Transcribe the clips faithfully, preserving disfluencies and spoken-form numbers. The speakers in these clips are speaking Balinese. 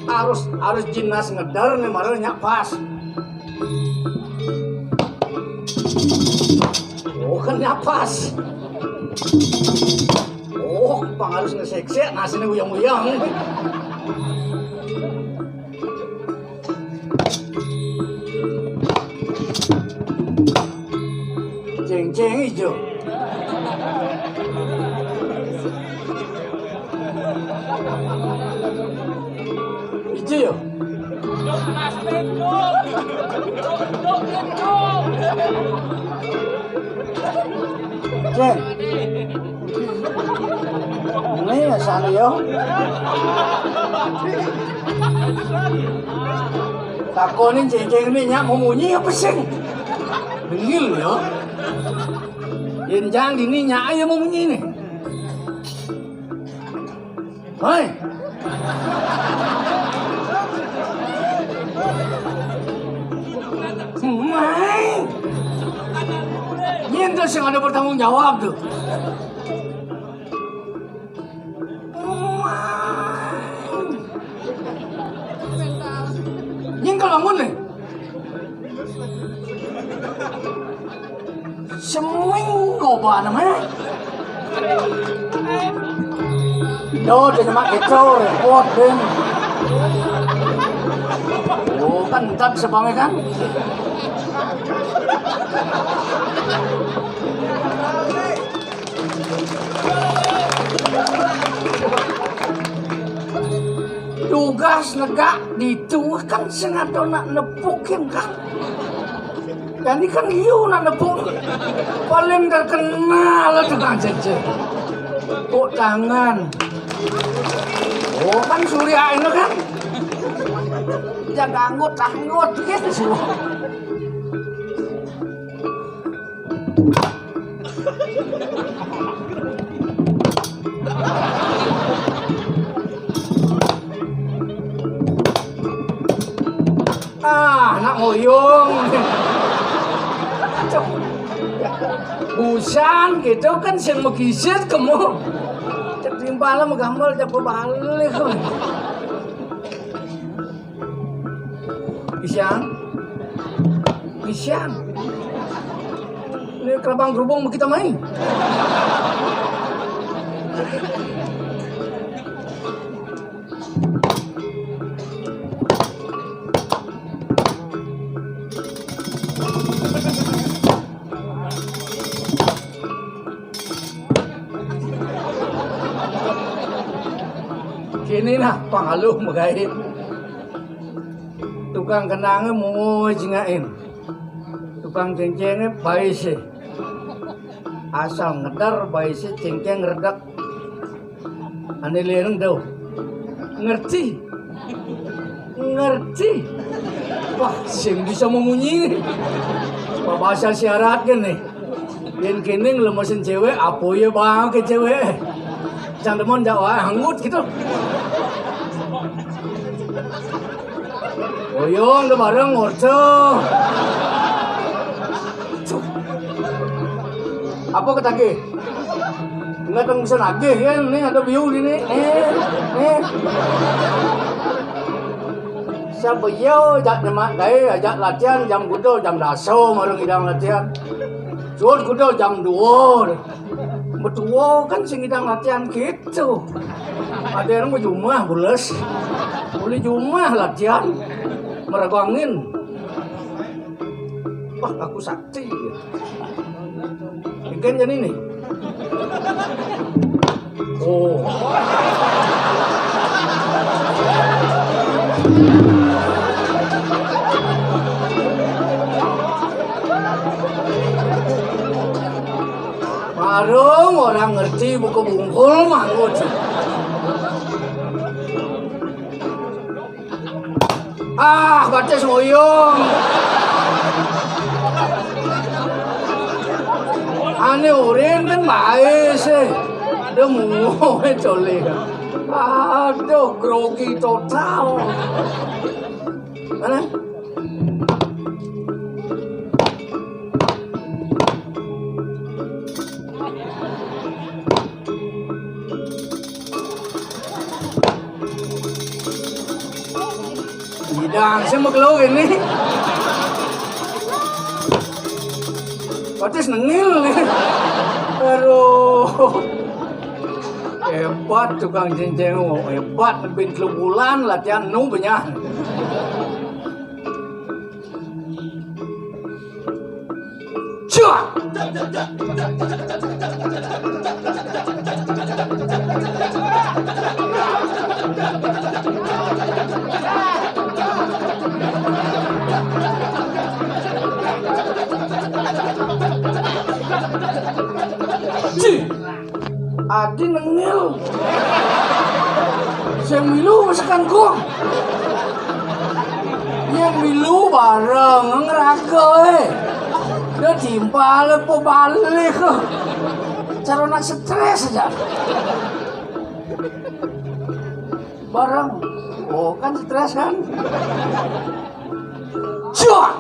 Harus, harus jinas ngeder nih, baru nyak pas. Oh, kan nyak pas. Oh, pang harus ngeseksek, nasinya uyang-uyang. Céngcéng ijo. Ijo yo. Céng. Ini ya sana yo. Takonin céngcéng ini nyak mau munyi apa sing? Bengil yo. Yén jang dini nyak ayo mau munyi nih. Hoi. Mai. Nyén tuh sing ada bertanggung jawab tuh. Nyingkel bangun nih. Seminggu apa namanya? Yo, dia cuma kecor, repot, Ben. Oh, kan entar sebangnya kan. Tugas negak ditu kan sing ado nak nepukin kan. Jadi kan iyo nak nepuk. Paling terkenal tukang céngcéng. Kok tangan. Oh kan Surya ini kan. Jaga anggut anggut gitu sih. Ah, nak ngoyong. Busan gitu kan sing megisit kemu. Cek timpala megamel cek balik. Isian. Isian. Ini kelabang gerubung kita main. Kini nah pangaluh magaé. Tukang kenangé mau jingain. Tukang céngcéngé baisé. Asal ngeder baisé céngcéng ngredek. Ané léréng do. Ngerti? Ngerti? Wah, sing bisa memunyi. Bahasa syarat kan nih. Yén kéné nglemesin céwék, apa ya bangké céwék? Cang demen jak waé anggut gitu. Oyong udah bareng ngorce. Apa ketagih? Enggak tong bisa nagih kan, nih ada biu gini. Eh, eh. Siapa yo jak nyemak gaé, ajak latihan jam kuda jam daso marung idang latihan. Suut kuda jam dua. Betua kan sing idang latihan gitu. Ada yang mau jumah bules. Boleh jumah latihan. Meragangin. Wah, aku sakti. Ikan jadi nih. Oh. Marung orang ngerti buku bungkul manggut. Ah, batis ngoyong. Ané urin kan baé sih. Dia mau colé. Aduh, grogi total. Mana? Yang sing makelo kene. Patis nengil nih. Aduh. Hebat tukang cincin, oh, hebat, lebih telu bulan latihan nu benyah. Cuak! Cih! Adi nengil. Sing milu masakan gong. Yang milu bareng ngeraga, eh. Dia timpal apa balik. Cara nak stres aja. Bareng. Oh, kan stres kan? Cuak!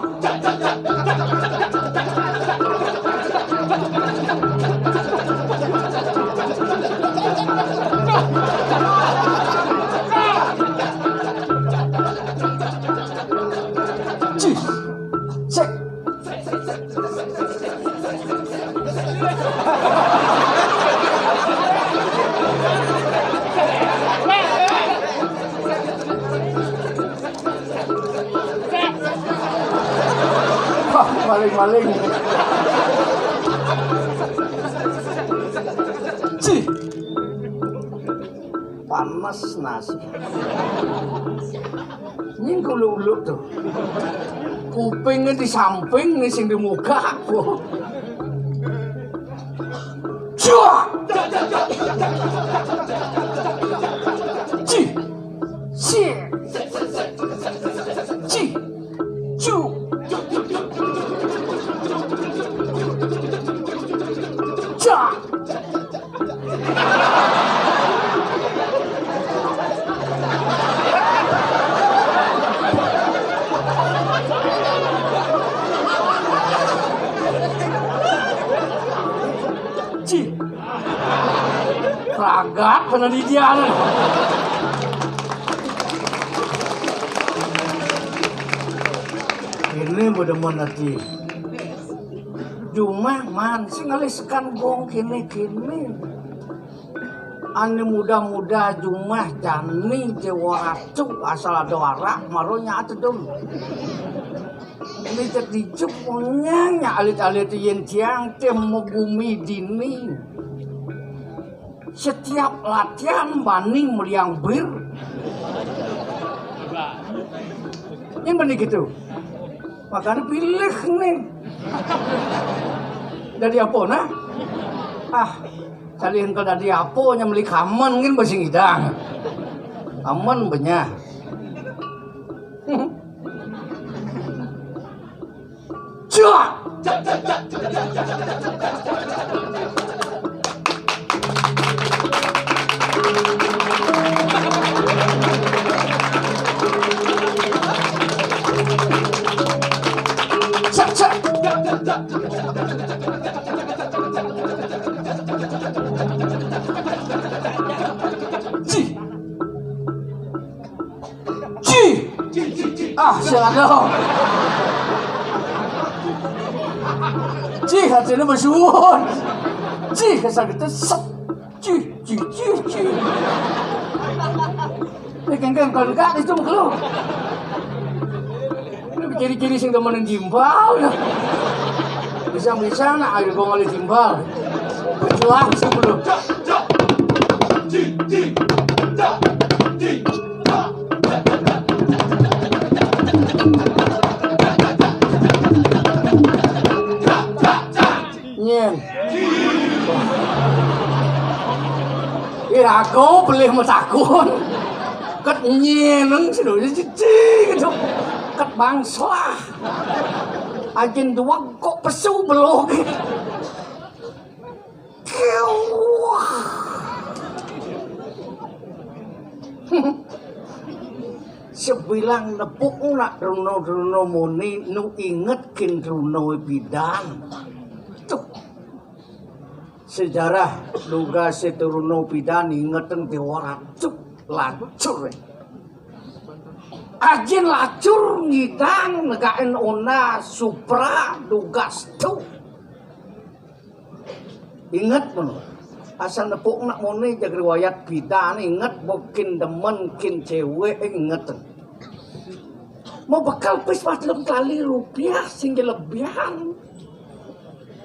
Cih! Cek! Wah, maling-maling. Cih. Panas nasi. Ini uluk-uluk tuh. Kupingnya di samping nih sing di muka aku. Cuak! Ci! Ci! Ci! Cu! Ca! Ci. Ragat kena di dia. Ini bedemen hati. Jumah man sing ngalih sekan gong kene-kene. Ane muda-muda jumah jani jewa ratu asal ada warak maro nyaat dong. Ini terdicuk punya nya alit-alit yen tiang tem gumi dini. Setiap latihan bani meliang bir. Ini bani gitu. Makanya pilih nih. Dari apa nah? Ah, cari engkel dari apa nya meli kamen mungkin basi ngidang. Kamen benyah. Cuak! Cak, cak. Ci. Ci. Ah, siapa dong? Ci, hatinya bersuun. Ci, kesal kita sep. Ci, ci, ci, ci. Ini kengkeng kalau enggak itu kalau. Ini ciri-ciri sing demen jimbal. Bisa-bisa nak ayo gua ngalih jimbal. Berjuang sih belum. Nyen. Ira aku pelih metakun. Ket nyeneng sedoyo cici gitu. Ket bangsa. Ajin dua kok pesu belok. Kiwah. Sebilang nepuk nak Druna-Druna muni nu inget kin Druna pidan. Tuh. Sejarah duga si Druna pidan ingeteng Dewa Ratu lacur. Ajin lacur ngidang negakin ona supra dugas tu. Inget meno. Asal nepuk nak mone jag riwayat pidan, inget bo kin demen kin cewek, inget. Mau bekal pis pas lem tali rupiah sing kelebihan.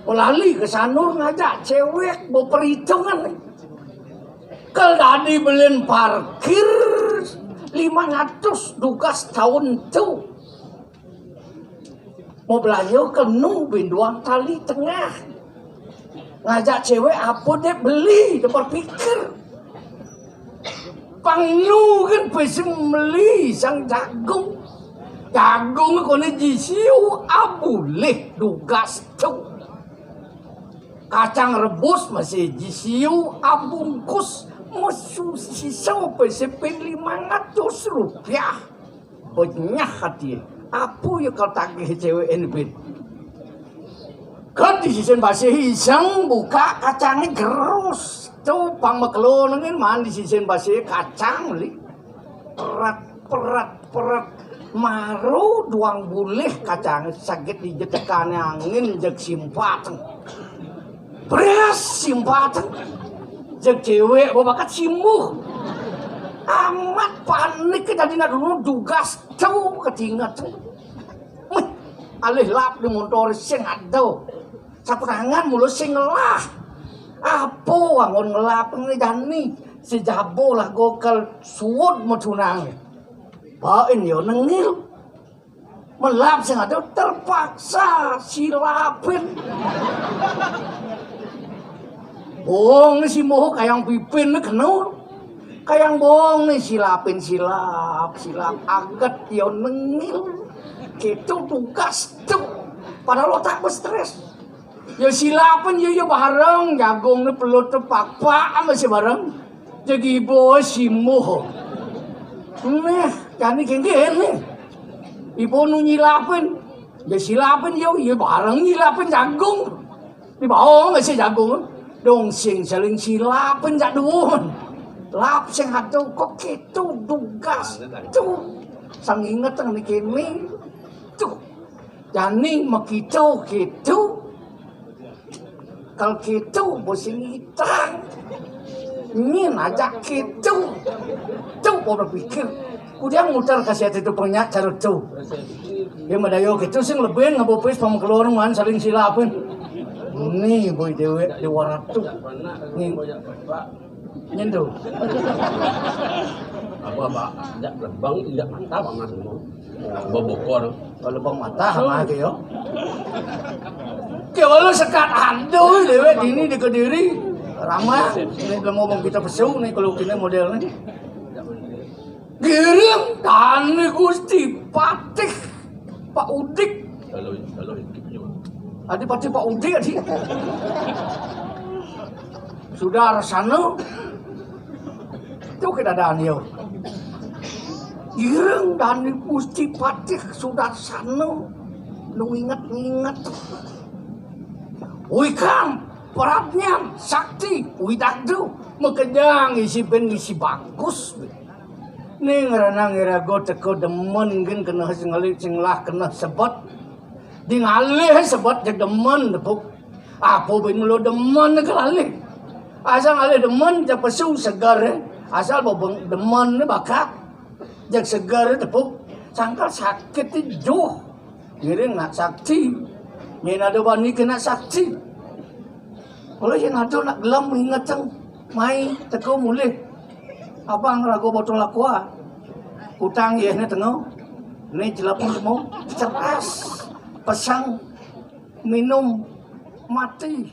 Melali ke Sanur ngajak cewek, mau perhitungan. Kal dadi belin parkir lima ratus dugas taun tu. Mau belanja kenu binduang tali tengah. Ngajak cewek apa dek beli, dia berpikir. Pangnu kan pesi meli sang jagung. Jagung kone jisiu abulih dugas tu. Kacang rebus masih jisiu abungkus. Mesu sisa pesi pin lima ratus rupiah. Benyah hati. Apa ya kal tagih cewek ini, Bin? Kan di sisin basih iseng buka kacangnya gerus. Tu pang makelo nengin man di sisin basih kacang li. Perat, perat, perat. Maru duang bulih kacang sagit dijetekane angin jeg simpateng. Bres simpateng. Jeg cewek babakat simuh. Amat panik ke dadi nak dulu dugas tu ketinget tu. Meh, alih lap di montor sing ada. Sapu tangan mulu sing ngelah. Apa wangun ngelap ini jani? Si jabo lah gokal suud metunang. Bain yo nengil. Melap sing ada terpaksa silapin. Bohong ni si moho kayang pipin ni kenur. Kayang bohong ni silapin silap, silap aget yo nengil. Gitu tugas tu. Padahal otak stres. Yo silapin yo yo bareng jagung ni pelut tu pakpak masih bareng. Jadi ibu simuh. Neh, jani kengke neh. Ibu nu nyilapin. Ya silapin ya, ya bareng nyilapin jagung. Di bawah masih jagung. Dong sing saling silapin jak duun. Lap sing ado kok gitu dugas tu. Sang inget nang ni kene. Tu. Jani makito gitu. Kal gitu, bos sing itang. Nyin ajak gitu. Tu, orang pikir. Kudiang mutar kasih hati tu penyak cara tu. Dia madayo gitu, sing lebih ngabopis pamakeluaran man saling silapin. Ni boy dewek di waratu. Ni. Nyendu. Apa, apa? Tidak lebang, tidak mata, paman semua. Bebokor. Kalau lebang mata, sama aja yo. Ke walau sekat ado dewek dini di Kediri. Ramah, ini belum ngomong kita pesu nih kalau kini model nih. Giring tani Gusti Patih Pak Udik. Kalau, kalau itu juga. Adi Patih Pak Udik, adi. Sudah sana. Tu kita dah yo. Giring tani Gusti Patih sudah sana. Nu inget-inget. Wikam, Pradnya, Sakti, Widagdu, makejang isi ben isi bagus. Ning ranang irago teko demen gen kena sing ngelit sing lah kena sebet. Di ngalih sebet jeg demen tepuk. Apa ben melo demen ke lalih. Asal ngalih demen jeg pesu segar, eh. Asal bobeng demen ni bakat. Jeg segar tepuk. Sangkal sakit ti joh. Ngiring nak sakti. Nyen ado bani kena sakti. Kalau yen ado nak gelem ingeteng, mai teko mulih. Abang rago botol aqua. Utang ye ne tengo. Ne jelapun temo. Ceras. Pesang. Minum. Mati.